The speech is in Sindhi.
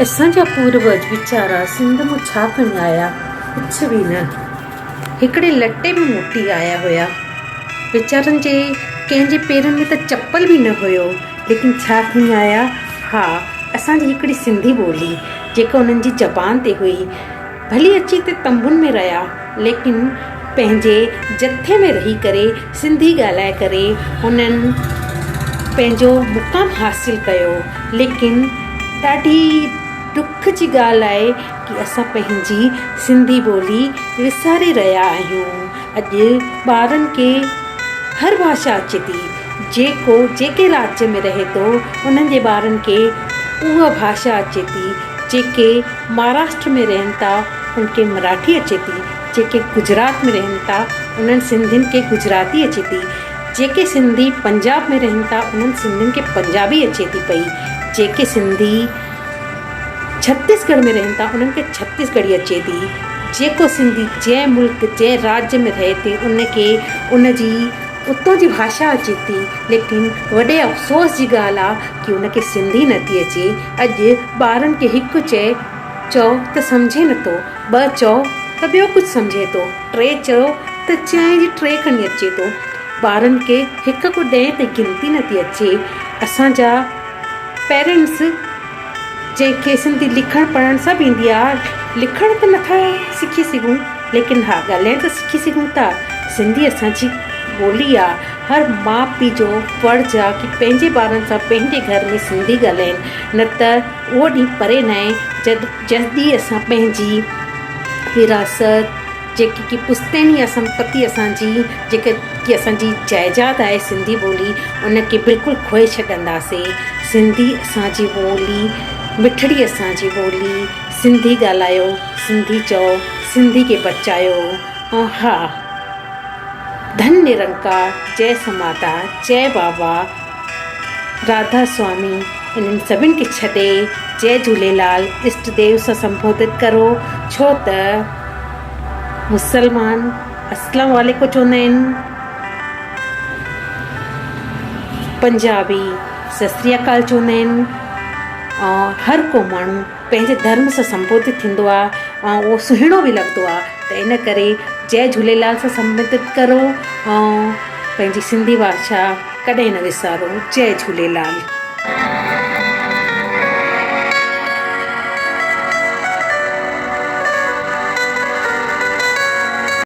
اسان جا پوروج ويچارا سنڌ مان ڇا کڻي آيا؟ ڪجهه به نه. هڪڙي لٽي ۾ موٽي آيا هيا. ويچارن جي ڪنهن جي پيرن ۾ ته چپل به نه هيو، ليڪن ڇا کڻي آيا؟ ها، اسان جي هڪڙي سنڌي ٻولي، جيڪا انهن جي زبان تي هئي. ڀلي اچي هتي تنبن ۾ رهيا، ليڪن پنهنجي جٿي ۾ رهي ڪري سنڌي ڳالهائي ڪري هنن پنهنجو مقام حاصل ڪيو. ليڪن ڏاڍي ڏک جي ڳالهه آهي ڪي اسان پنهنجي سنڌي ٻولي وساري رهيا آهيون. اڄ ٻارن کي هر ڀاشا اچي ٿي. جيڪو جيڪي راجيه ۾ رهي ٿو انهن جي ٻارن کي اها ڀاشا اچي ٿي. جيڪي مهاراشٽر ۾ رهن ٿا انهن کي مراٺي اچي ٿي. جيڪي گجرات ۾ رهن ٿا انهن سنڌين کي گجراتي اچي ٿي. جيڪي سنڌي پنجاب ۾ رهن ٿا انهن سنڌين کي پنجابي اچي ٿي پئي. جيڪي سنڌي ڇتيسڳڙهه ۾ رهن ٿا انهن کي ڇتيسڳڙهي اچي ٿي. جيڪو سنڌي جنهن ملڪ جنهن راجيه ۾ رهي ٿي ان کي ان جي اتان جي ڀاشا اچي ٿي ليڪن وڏي افسوس جي ڳالهه آ ڪي ان کي سنڌي نه ٿي اچي. اڄ ٻارن کي هڪ چئي چئو ته سمجهي نه ٿو، ٻه چئو ته ٻيو ڪجهه سمجهي ٿو، ٽي چئو ته چانهه جي ٽري کڻي اچي ٿو. ٻارن کي هڪ کان ڏهين تائين گنتي نه ٿي اچي. اسان جا پيرنٽس جنهن کي سنڌي لکڻ پڙهڻ سڀ ايندي آ، لکڻ ته نٿا سکي سگهون ليڪن ها ڳالهائڻ ته سکي سگهون ٿا. سنڌي اسان جي ٻولي آ. هر ماء پيء جو فرض آ ڪي پنهنجي ٻارن سان پنهنجي گهر ۾ سنڌي ڳالهائين نه ته اهو ڏينهن پري ناهي جڏ جنهن ڏينهن اسان پنهنجي وراثت جيڪي ڪي پستيني آ سمپتي اسان جي جيڪا ڪي اسان جي جائيداد آهي سنڌي ٻولي ان کي بلڪل کوئي ڇڏنداسي سنڌي اسان جي ٻولي مٺڙي اسان جي ٻولي سنڌي ڳالهايو سنڌي چئو سنڌي کي بچايو ۽ ها ڌن نرنڪار جئي سماتا جئي بابا راڌا سوامي انهن سڀن کي ڇڏي جئي جهوليلال اشٽ ديو سان سنبوڌت ڪرو ڇو ته مسلمان اسلام عليڪم چوندا آهن پنجابي ست شري اڪال چوندا آهن ۽ هر ڪو ماڻهو پنهنجي ڌرم سان سنبوڌت ٿيندو آهي ۽ اهو سهڻو به لڳندو آهي ته ان ڪري جئي جهوليلال سان سنبوڌت ڪرو ۽ پنهنجي سنڌي ڀاشا ڪڏهن نه وسارو جئي جهوليلال.